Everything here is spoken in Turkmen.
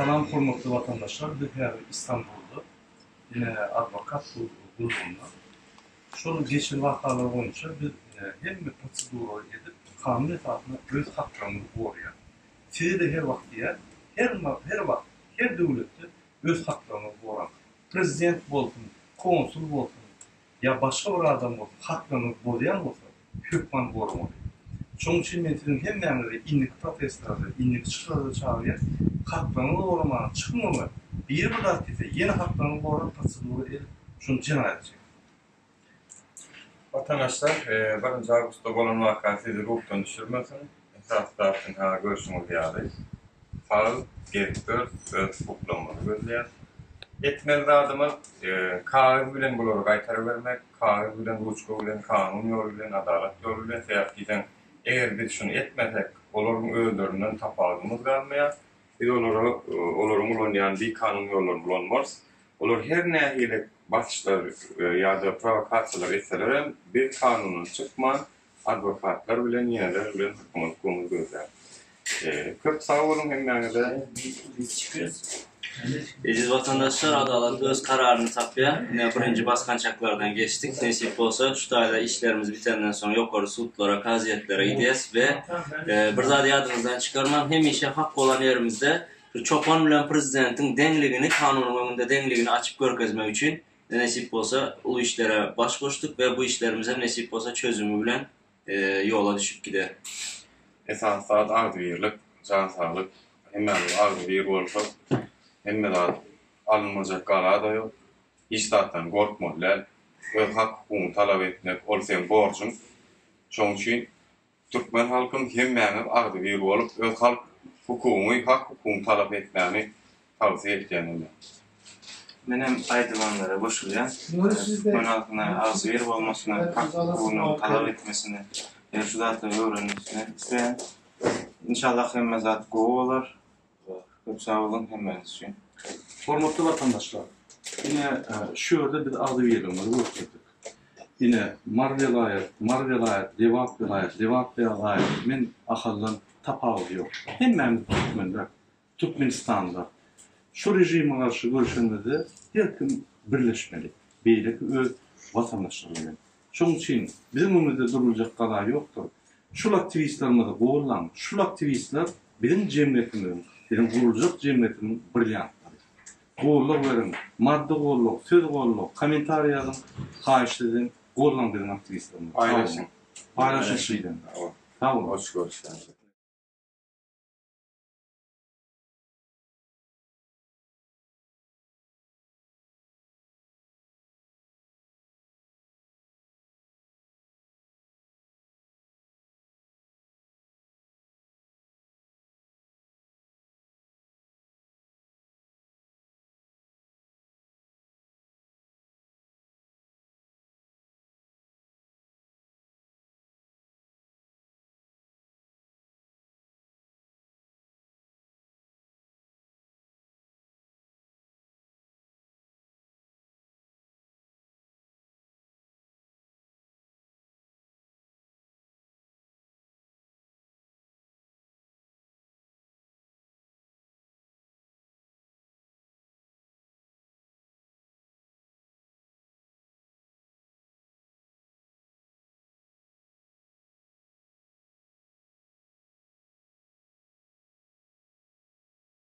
Salam hormatly watandaşlar biz häzir Istanbulda ine adwokat gullugynda şol geçen wakalar boýunça biz hemme proseduralary edip kanun esasynda öz haklarymyzy goraýas. Size-de her wagt diýýän her her wagt her döwletde öz haklaryňyzy goraň. Prezident bolsun, konsul bolsun, ýa başga bir adam bolsun haklaryňyzy bozýan bolsa hökman goramaly. Şonuň üçin men siziň hemmäňizi indiki protestlerde, indiki çykyşlarda çagyrýan, haklaryňyzy goramaga çykyň öňe, biri bir zat diýse ýene haklaryňyzy gorap prosedura edip şony jenaýata çekiň. Watandaşlar, birinji awgustda bolan waka sizi ruhdan düşürmesin. Esasy zat ynha görşüňiz ýaly, sag gezip ýörüs, öz hukuklarymyzy gözleýäs. Etmeli zadymyz kagyz bilen bulary gaýtarybermek, kagyz bilen, ruçka bilen, kanun ýoly bilen, adalat ýoly bilen, sebäp diýseň, eger biz şuny etmesek, olaryň özlerinden tapawudymyz galmaýar. Biz olara olaryň ulanýan bikanun ýollaryny ulanmarys. Olar her nähili basyşlar ýa-da prowokasiýalar etseler hem, biz kanundan çykman, adwokatlar bilen, ýeneler bilen hakymyzy, hukugymyzy gözläris. Köp sag boluň hemmäňize. Eziz watandaşlar adalat öz kararyny tapýar. Ine birinji basgançaklardan geçdik. Nesip bolsa şu taýda işlerimiz bitenden soň ýokary sudlara, kazyýetlere gidýäs we bir zady ýadyňyzdan çykarmaň hemişe hak bolan ýerimizde şu çopan bilen prezidentiň deňligini kanunyň öňünde deňligini açyp görkezmek üçin nesip bolsa uly işlere baş goşduk we bu işlerimizem nesip bolsa çözümi bilen ýola düşüp gider. Esasy zat agzybirlik, jan saglyk. Hemmämiz agzybir bolsak, hemme zat alynmajak gala-da ýok. Hiç zatdan gorkmaly däl. Öz hak-hukugyňy talap etmek ol seň borjuň. Şoň üçin Türkmen halkym hemmäňiz agzybir bolup öz halk hukugyňy hak hukugyňy talap etmäni tawsiýe etýän hemmäňize. Menem aýdylanlara goşulýan. Türkmen halkyna agzybir bolmasyny, hak hukugyny talap etmesini we şu zatlary öwrenmesini isleýän. Inşallah hemme zat gowy bolar. Köp sag boluň hemmäňiz üçin. Hormatly watandaşlar! Ine, şu ýerde biz agzybirligimizi görkezdik. Ine, Mary welaýat, Mary welaýat, Lebap welaýat, Lebap welaýat, men Ahaldan tapawudy ýok. Hemmämiz türkmenler, Türkmenistanda. Şu režime garşy göreşenimizde her kim birleşmeli, beýleki öz watandaşlary bilen. Şonuň üçin biziň öňümizde duruljak gala ýokdur. Şul aktiwistlerimizi gollaň, şul aktiwistler biziň jemgyýetimiziň, biziň guruljak jemgyýetimiziň brilliantlary. Gollag beriň, maddy gollag, söz gollag, kommentariý ýazyň, haýyş sizden, gollaň biziň aktiwistlerimizi. Paýlaşyň. Paýlaşyň şeýdende. Sag boluň. Hoş görüşýänçä.